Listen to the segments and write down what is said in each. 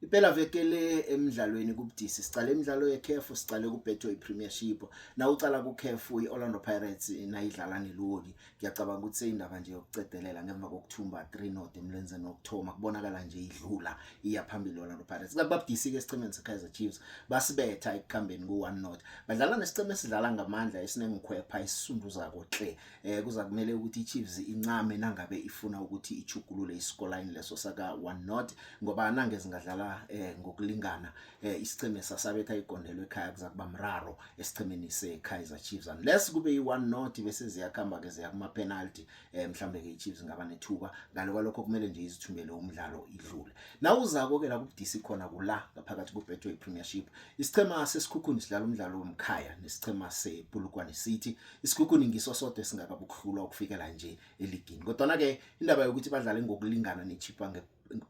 Ipelaveke le emidlalweni kubudisi, sicale imidlalo yeCAF, sicale kuBetway Premiership. Nawucala kuCAF, iOrlando Pirates nayidlala neLuoki, ngiyacabanga ukuthi seyindaba nje yokucedelela ngemva kokuthumba 3-0 emlenzeni wokuthoma. Kubonakala nje idlula, iya phambili Orlando Pirates. Kubabudisi ke esichemeni seKaizer Chiefs, basibetha ekukhambeni ku-1-0. Badlala nesiceme esidlala ngamandla, esinengikhwepha, esisunduzako hle. Kuza kumele ukuthi iChiefs incame nangabe ifuna ukuthi ichugulule iscoreline leso saka 1-0, ngoba nange zingadlala ngokulingana, isiceme sasabetha igondelo ekhaya, kuza kuba mraro esichemeni seKaizer Chiefs, unless kube yi-1-0 bese ziyakhamba ke ziya kuma penalty. Mhlambe ke iChiefs ingaba nethuba. Ngalo kwalokho kumele nje izithumbele umdlalo, idlule. Nawuzako ke la kubudisi khona kula ngaphakathi kuBetway Premiership, isichema seSikhukhuni sidlala umdlalo womkhaya nesichema sePolokwane City. ISikhukhuni ngiso sodwa esingakabukuhlulwa ukufikela nje eligini, kodwa ke indaba yokuthi badlale ngokulingana neChippa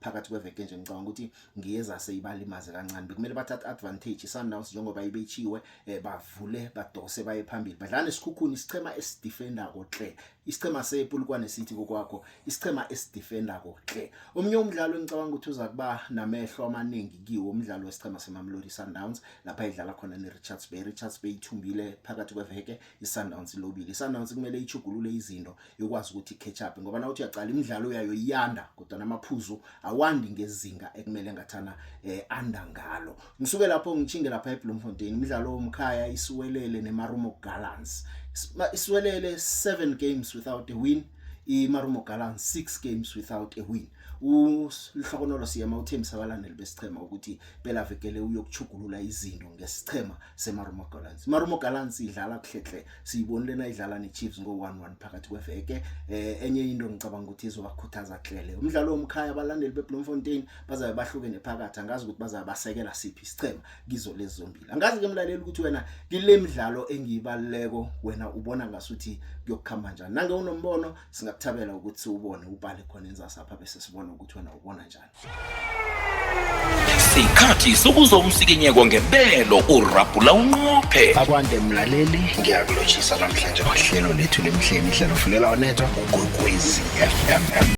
phakathi kweveke nje, ngicabanga ukuthi ngiyeza seyibalimaze kancane. Bekumele bathathe advantage iSundowns njengoba ibetshiwe, bavule, badose, baye phambili. Badlala neSikhukhuni, isichema esidefendako hle. Isichema sePolokwane City kokwakho, isichema esidefendako hle. Omunye umdlalo engicabanga ukuthi uza kuba namehlo amaningi kiwo, umdlalo wesichema seMamelodi Sundowns lapha idlala khona neRichards Bay. Richards Bay ithumbile phakathi kweveke, iSundowns ilobile. ISundowns kumele ichugulule izinto, yokwazi ukuthi catch up, ngoba nawuthi uyaqala imidlalo yayo iyanda, kodwa namaphuzu awandi ngezinga ekumele ngathana anda ngalo. Ngisuke lapho ngichinge lapha eBloemfontein, imidlalo womkhaya, iSiwelele neMarumo Gallants. ISiwelele 7 games without a win, iMarumo Gallants 6 games without a win. ULehlohonolo Seema uthembisa abalandeli besichema ukuthi phela vekele uyokuchugulula izinto ngesichema seMarumo Gallants. Marumo Gallants idlala kuhlehle, siyibonile na idlala neChiefs ngo-1-1 phakathi kweveke. Enye into ngicabanga ukuthi izobakhuthaza hlele umdlalo womkhaya. Abalandeli beBloemfontein bazabe bahlukene phakathi, angazi ukuthi bazabe basekela siphi isichema kizo lezi zombili. Angazi ke mlaleli ukuthi wena kile midlalo engiyibaluleko, wena ubona ngasuthi kuyokukhamba njani. Nange unombono, singakuthabela ukuthi siwubone, ubhale khona enzasapha, bese sibone ukuthi wena ubona njani. Sikhathi sokuzwa umsikinyeko ngebelo, urabhula unqophe. Akwande mlaleli, ngiyakulotshisa namhlanje kwahlelo lethu lemhleni, ihlelo fulela onethwa uGwekwezi FM.